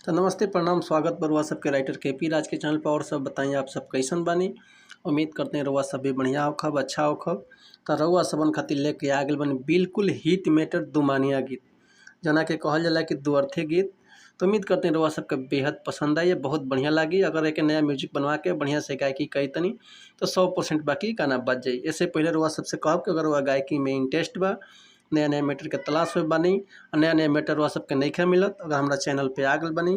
तो नमस्ते, प्रणाम, स्वागत बरुआ सबके राइटर के पी राज के चैनल पर। और सब बताइए आप सब कैसन बानी। उम्मीद करते हैं रउआ सब भी बढ़िया होखब, अच्छा होखब। तो रउआ सबन खातिर लेके आ गेल बानी बिल्कुल हिट मैटर दुमानिया गीत, जना के कहल जाला कि दुअर्थे गीत। तो उम्मीद करते हैं रउआ सबके बेहद पसंद आई, बहुत बढ़िया लागी। अगर एक नया म्यूजिक बनवा के बढ़िया से गायकी करी तनी तो 100% बाकी गाना बज जाई। इससे पहले रउआ सबसे कहब कि अगर रउआ गायकी में इंटरेस्ट बा, नया नया मैटर के तलाश में बानी और नया नया मैटर रउआ सबके नइखे मिलत, अगर हमारा चैनल पे आ गइल बानी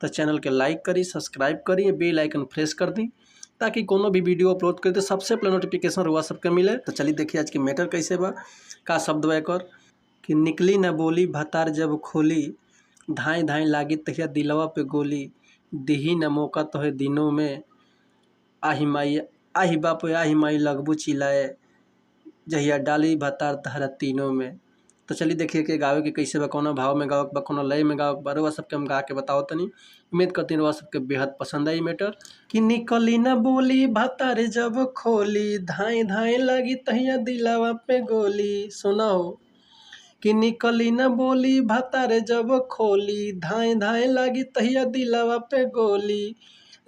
तो चैनल के लाइक करी, सब्सक्राइब करी, बेल आइकन प्रेस कर दी ताकि कोनो भी वीडियो अपलोड करी तो सबसे पहले नोटिफिकेशन रउआ सबके मिले। तो चलिए देखिए आज के मैटर कैसे बा, का शब्द बा एकर कि निकली न बोली भतार जब खोली, धाई धाई लागी तहिया दिलवा पे गोली, दिही न मौका तोहे दिनों में, आही माई आही बाप आही माई लगबू चिल्लाए, जहिया डाली भतार तहरा तीनों में। तो चलिए देखिए कि गावे के कैसे बा, कौना भाव में गावे के बा, कौना लय में गावे के बा, रउआ सबके हम गा के बताओ तनी। उम्मीद करती रउआ सबके बेहद पसंद आई मैटर कि निकली न बोली भतार जब खोली, धाई धाई लागी तहिया दिलवा पे गोली। सुना हो कि निकली न बोली भतार जब खोली, धाई धाई लागी तहिया दिलवा पे गोली,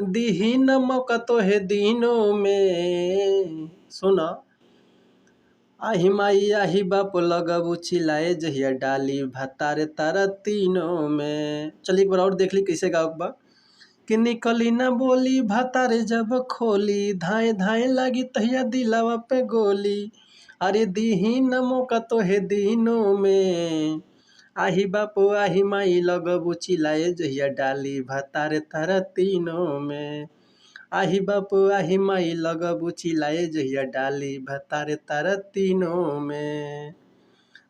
दिही न मौका तोहे दिनों में। सुना आही माई आही बाप लगबू चिल्लाए, जहिया डाली भतार तारा तीनों में। चलिए एक बार और देख ली कैसे गाओ बा कि निकली न बोली भतार जब खोली, धाए धाए लागी तहिया दिलवा पे गोली, अरे दीही न मौका तोहे दिनों में, आही बाप आही माई लगबू चिल्लाए, जहिया डाली भतार तारा तीनों में, आही बाप आही माई लगबू चिल्लाए, जहिया डाली भतार तारा तीनों में।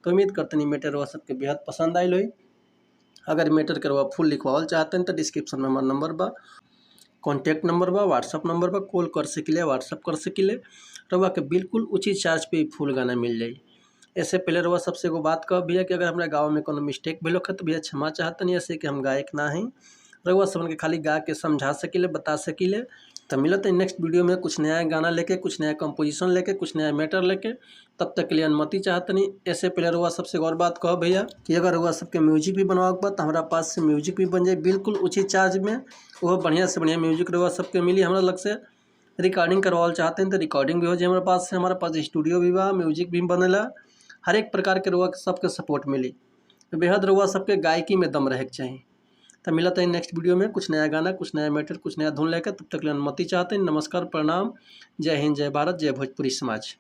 तो उम्मीद करतनी मैटर रउआ सबके बेहद पसंद आइल होई। अगर मैटर के रउआ फुल लिखवावल चाहते हैं तो डिस्क्रिप्शन में हमार नंबर बा, कॉन्टैक्ट नंबर बा, व्हाट्सअप नंबर बा, कॉल कर सकिले, व्हाट्सअप कर सकिले। रउआ के बिल्कुल उचित चार्ज पे फुल गाना मिल जाई। ऐसे पहले रउआ सबसे एगो बात कहब भैया कि अगर हमारे गाँव में कोनो मिस्टेक भेल होखे तो भैया क्षमा चाहतनी, ऐसे कि हम गायक ना हई, रउआ सबन के खाली गा के समझा सकिले, बता सकिले। तो मिलत है नेक्स्ट वीडियो में कुछ नया गाना लेके, कुछ नया कंपोजिशन लेके, कुछ नया मैटर लेके। तब तक के लिए अनुमति चाहतनी। ऐसे पहले रउआ सबसे और बात कहब भैया कि अगर रउआ सबके म्यूजिक भी बनवावे के बा तो हमारा पास से म्यूजिक भी बन जाए बिल्कुल उचित चार्ज में, वह बढ़िया से बढ़िया म्यूजिक रउआ सबके मिली हमारा लग से। रिकॉर्डिंग करवाल चाहते हैं तो रिकॉर्डिंग भी हो जाए हमारे पास से, हमारे पास स्टूडियो भी बा, म्यूजिक भी बनेला, हर एक प्रकार के रउआ सबके सपोर्ट मिली। बेहद रउआ सबके गायकी में दम रहे के चाही। तो मिलत है नेक्स्ट वीडियो में कुछ नया गाना, कुछ नया मैटर, कुछ नया धुन लेकर। तब तक के लिए अनुमति चाहते हैं। नमस्कार, प्रणाम, जय हिंद, जय भारत, जय भोजपुरी समाज।